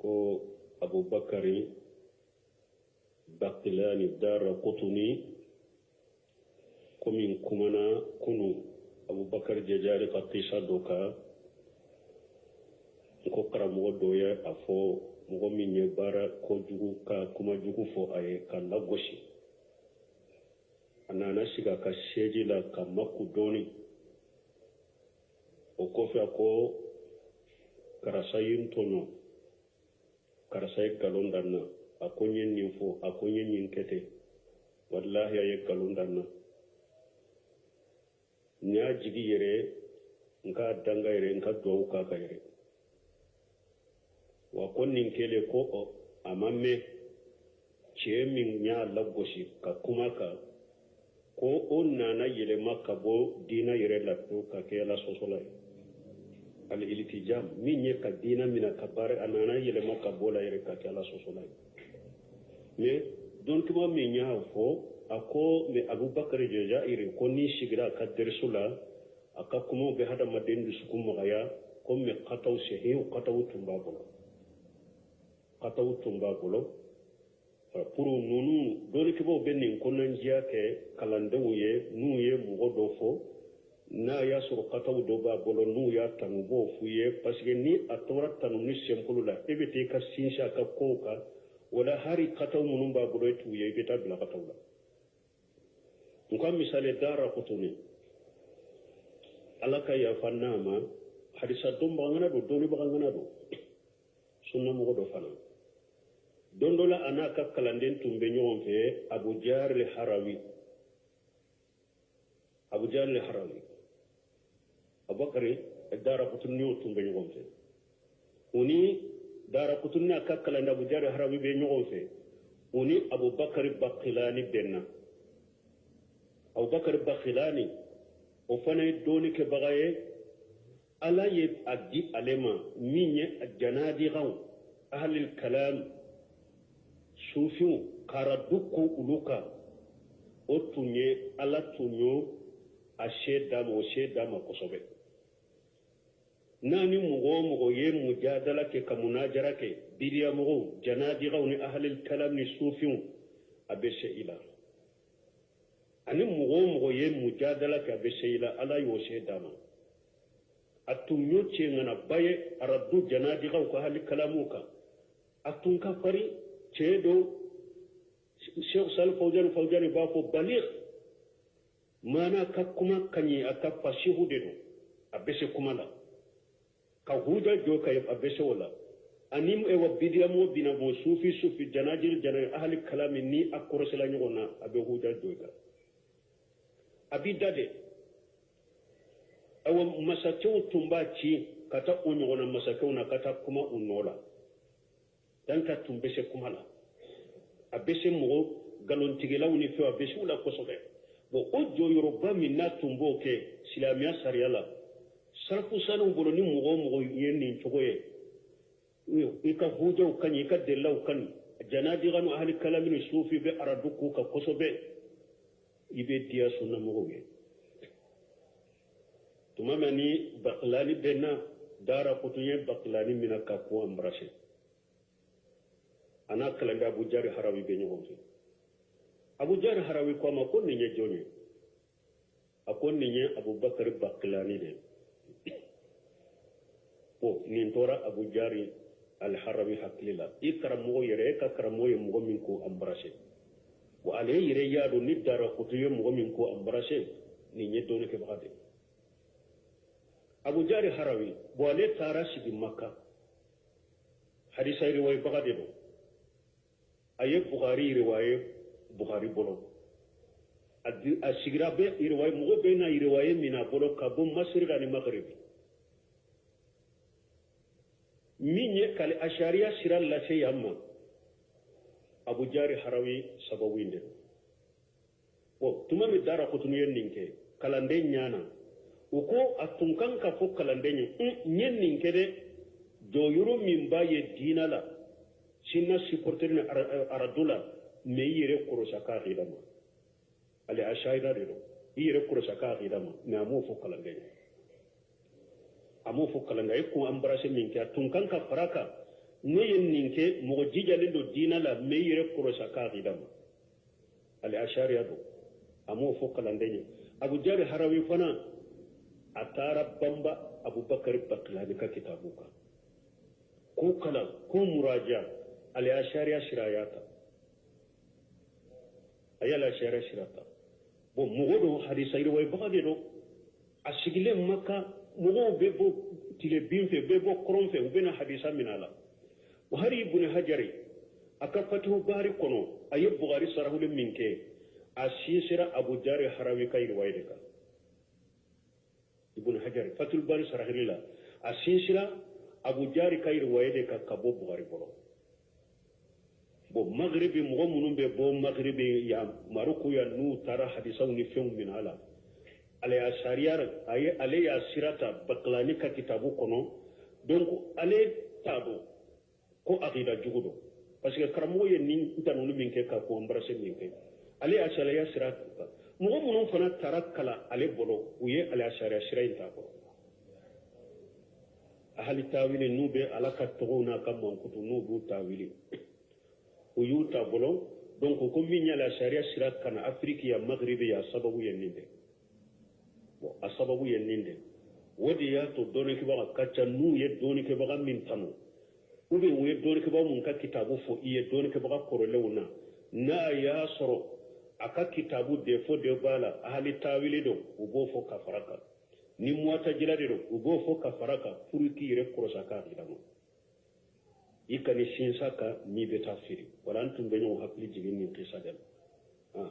Ko Abubakari Bakilani Dara Kutuni, komi n kumana kunu Abubakari Jajari ka kisa dɔ kan, n ko karamɔgɔ dɔ ye a fɔ mɔgɔ min ye baara kojugu ka kuma jugu fɔ a ye ka lagosi, a nana sigi a ka sɛji la ka maku dɔɔni. O kɔfɛ a ko karisa ye n tɔɲɔ, karisa ye nkalon da n na, a ko n ye nin fɔ, a ko n ye nin kɛ ten, walahi a ye nkalon da n na, n y'a jigi yɛrɛ n k'a danga yɛrɛ, n ka duwawu k'a kan yɛrɛ. Wa ko nin kɛlen ko a ma mɛn, cɛ min y'a lagosi ka kuma kan, ko o nana yɛlɛma ka bɔ diina yɛrɛ la pewu ka kɛ Ala sɔsɔla ye. Al-iltijam min ye ka diina minɛ ka baara, a nana yɛlɛma ka bɔ la yɛrɛ ka kɛ Ala sɔsɔla ye. Mais dɔntuma min y'a fɔ, a ko mais Abubakar Jazairi ko n'i sigira a ka dɛrisu la, a ka kumaw bɛ hadamaden dusukun magaya, ko mais kataw sehiw kataw tun b'a bolo, kataw tun b'a bolo. Pour ninnu dɔnnikɛbaaw bɛ nin kɔnɔnajɛya kɛ kalandenw ye, n'u ye mɔgɔ dɔ fɔ, n'a y'a sɔrɔ kataw dɔ b'a bolo, n'u y'a tanu, u b'o f'u ye, parce que ni a tora tanuni simple la, e bɛ taa i ka sinsin a ka kow kan, wala hari kataw minnu b'a bolo e t'u ye, i bɛ taa bila kataw la. N ka misali Dara Kutuni, Ala ka yafa n'a ma, hadisa dɔnbaga ŋana don, dɔnnibaga ŋana don, sunnamɔgɔ dɔ fana. Don dɔ la a n'a ka kalanden tun bɛ ɲɔgɔn fɛ, Abu Jari Harawi, Abu Jari Harawi, Abubakari Dara Kutuni n'o tun bɛ ɲɔgɔn fɛ. U ni Dara Kutuni n'a ka kalanden Abu Jari Harawi bɛ ɲɔgɔn fɛ, u ni Abubakari Bakilani bɛnna. Abubakari Bakilani, o fana ye dɔnnikɛbaga ye. Ala ye a di ale ma min ye janadigaw, ahlil kalam, sufiw karadu ko olu kan, o tun ye Ala tun y'o a se d'a ma, o se d'a ma kosɛbɛ. N'a ni mɔgɔ o mɔgɔ ye mujadala kɛ, ka munajara kɛ, bidiyamɔgɔw, janadigaw ni ahlil kalam ni sufiw, a bɛ se i la. Ani mɔgɔ o mɔgɔ ye mujadala kɛ, a bɛ se i la. Ala y'o se d'a ma. A tun y'o cɛ ŋanaba ye aradu janadigaw ka ahli kalamu kan. A tun ka farin, cɛ don. Sheikh Salih Fawzani, Fawzani b'a fɔ baligh, maana ka kuma ka ɲi, a ka fasihu de don, a bɛ se kuma la ka huja jɔ ka a bɛ se o la. Ani ewa bidiyamɔgɔ bina bɔ sufi sufi janajiri jana ahali kalami, ni a kɔrɔsila ɲɔgɔn na, a bɛ huja jɔ i kan, a b'i da de. Awa masakɛw tun b'a ci ka taa o ɲɔgɔnna masakɛw na ka taa kuma u nɔ la. Donc a tun bɛ se kuma la, a bɛ se mɔgɔ nkalontigɛlaw ni fɛnw, a bɛ se u la kosɛbɛ. Bon, o jɔyɔrɔba min n'a tun b'o kɛ silamɛya sariya la, sarafu saniw bolo, ni mɔgɔ o mɔgɔ ye nin cogo ye, i ka hujaw ka ɲi, i ka delilaw ka ɲi, janadiga ni ahali kalami ni sufi bɛ aradu k'u kan kosɛbɛ, i bɛ diya sunnamɔgɔw ye. Tuma min ni Bakilani bɛ na, Dara Kutuni ye Bakilani minɛ ka kun embrasser. A n'a kalanden Abu Jari Harawi bɛ ɲɔgɔn fɛ. Abu Jari Harawi ko a ma ko nin ye jɔn ye? A ko nin ye Abubakari Bakilani de ye. Ko nin tora Abu Jari Alharawi hakili la, i karamɔgɔ yɛrɛ, e ka karamɔgɔ ye mɔgɔ min ko embrasser, wa ale yɛrɛ y'a dɔn ni Dara Kutuni ye mɔgɔ min ko embrasser, nin ye dɔnnikɛbaga de ye. Abu Jari Harawi, bon, ale taara sigi Maka, hadisa riwayebaga de don. A ye Bukhari riwaye Bukhari bolo, a sigira bɛ riwaye, mɔgɔ bɛ na riwaye min a bolo ka bɔ Masirika ni Magaribi, min ye kali asariya sira lase yan ma, Abu Jari Harawi sababu in de don. Bon, tuma min Dara Kutuni ye nin kɛ kalanden ɲana, u ko a tun kan ka fɔ kalanden ye, n ye nin kɛ dɛ, jɔyɔrɔ min b'a ye diina la, sunna supporter ni aradu la, mais i yɛrɛ kɔrɔsi a ka akida ma, ale asayira de don, i yɛrɛ kɔrɔsi a ka akida ma. Mais a m'o fɔ kalanden ye, a m'o fɔ kalanden. A ye kun embrasser min kɛ, a tun kan ka fara kan. Ne ye nin kɛ, mɔgɔ jijalen don diinɛ la, mɛ i yɛrɛ kɔlɔsi a ka akida ma. Ale ashariya don, a m'o fɔ kalanden ye. Abu Jari Harawi fana, a taara banba Abubakari Bakilani ka kitabu kan k'o kalan, k'o muraja. Ale ashariya sira y'a ta, a y'ale ashariya sira ta. Bon, mɔgɔ don, hadisa yiriwayebaga de don. A sigilen Maka, mɔgɔw bɛ bɔ tilebin fɛ, bɛ bɔ kɔrɔn fɛ, u bɛna hadisa minɛ a la. Hari Ibn Hajari, a ka Fatihu Bari kɔnɔ, a ye Bugari sarahuli min kɛ, a sinsira Abu Jari Harawi ka yiriwaye de kan. Ibn Hajari, Fatul Bari sarahili la, a sinsira Abu Jari ka yiriwaye de kan ka bɔ Bugari bolo. Bon, Magrebi mɔgɔ minnu bɛ bɔ Magrebi yan, Maroko yan, n'u taara hadisaw ni fɛnw minɛ a la, ale y'a sariya, a ye ale y'a sira ta Bakilani ka kitabu kɔnɔ. Donc ale t'a dɔn ko akida jugu don, parce que karamɔgɔ ye nin tanuni min kɛ ka ko embrasser min kɛ, ale y'a sariya sira ta. Mɔgɔ minnu fana taara kalan ale bolo, u ye ale y'a sariya sira in ta kɔrɔ. Ahali tawili, n'u bɛ Ala ka tɔgɔw n'a ka mankutu, n'u b'u tawili, u y'u ta bolo. Donc ko min y'a la sariya sira kana Afiriki ya, Magribi ya, sababu ye nin de. Bon, a sababu ye nin de. O de y'a to dɔnnikɛbaga ka ca. N'u ye dɔnnikɛbaga min tanu, ou bien u ye dɔnnikɛbaga mun ka kitabu fɔ i ye, dɔnnikɛbaga kɔrɔlenw na, n'a y'a sɔrɔ a ka kitabu défaut de b'a la, ahali tawili don, u b'o fɔ ka fara kan. Ni muwatajila de don, u b'o fɔ ka fara kan, pour k'i yɛrɛ kɔlɔsi a ka akida ma, i ka ni sinsa kan n'i bɛ taa feere. Wala an tun bɛ ɲɔgɔn hakili jigin nin kisa de la.